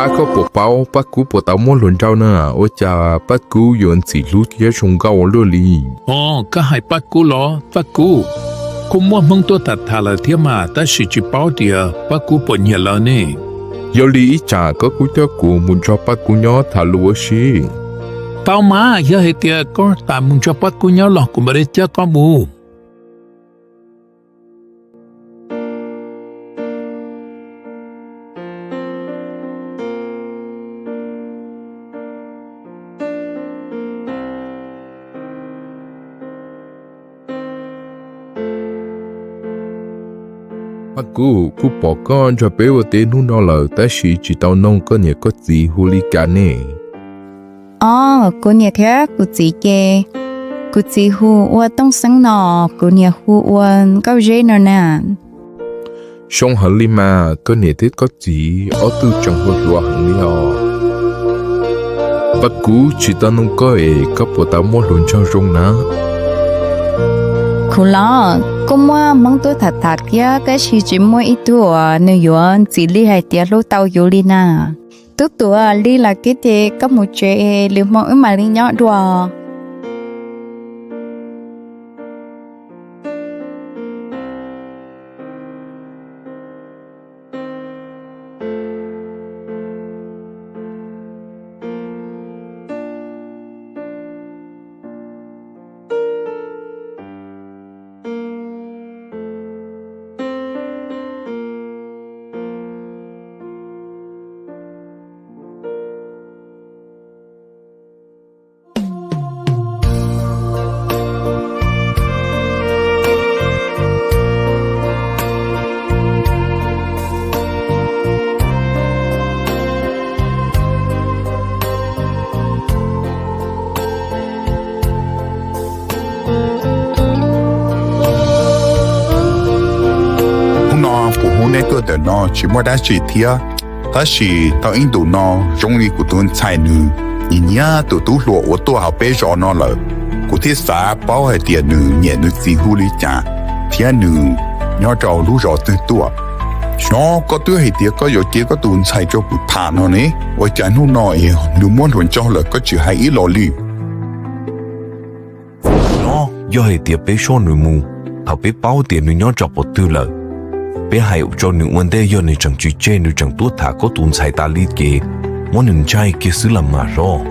Ab, koj puas paub Paj Kub puas tau muab hluas nraug na? Ua cas Paj Kub yuav ntxim hlub thiab zoo nkauj ua luaj li? Os, koj hais Paj Kub los? Paj Kub, kuj muaj Hmoob tuaj tham tham lawm thiab mas, tab sis tsis paub tias Paj Kub puas nyiam lawv ne. Yog li ib tsam koj kuj coj kuv mus nrog Paj Kub nyob tham lus ua si. Tau mas, yog hais tias koj xav mus nrog Paj Kub nyob los kuv mam li coj koj mus. Paj Kub, kuj pom koj nrog peb ua teb hnub no lawm tab sis tsis tau noog koj niam koj txiv hu li cas ne. Os, kuv niam thiab kuv txiv ces, kuv txiv hu ua Tooj Xeeb no, kuv niam hu ua Nkauj Zeb no na. Zoo heev li mas, koj niam thiab koj txiv ob tug tseem hluas hluas heev li os. Paj Kub, tsis tau noog koj es koj puas tau muaj hluas nraug zoo na? Kuv los kuj muaj Hmoob tuaj tham tham thiab tab sis tsis muaj ib tug uas nws yuav ntxim li hais tias hlub tau yus li na. Tub Tuam, li lawm thiab ces koj mus tsev, lwm hmo wb mam li nyob dua. Hnub no kuv hu neb tuaj ntawm no tsis muaj dab tsi thiab, tab sis tau ib ntus no zoo li kuv tus ntxhais nws nyiam nyiam tus tub hluas uas tuaj hauv peb zos no lawm. Kuv thiaj xav paub hais tias nws niam nws txiv hu li cas thiab nws nyob rau lub zos twg tuaj. Xyov koj twb hais tias koj yuav cev koj tus ntxhais rau kuv tham no ne, ua cas hnub no es nws muab hluas nraug lawm koj tsis hais ib los li? Xyov yog hais tias peb soj nws mus, thaum peb paub tias nws nyob rau qhov twg lawm, peb hais rau nws ua ntej yog nws tseem tsis tseg nws tseem tuaj tham koj tus ntxhais tas li ces muab nws ntshai kiag xwb los mas hlob.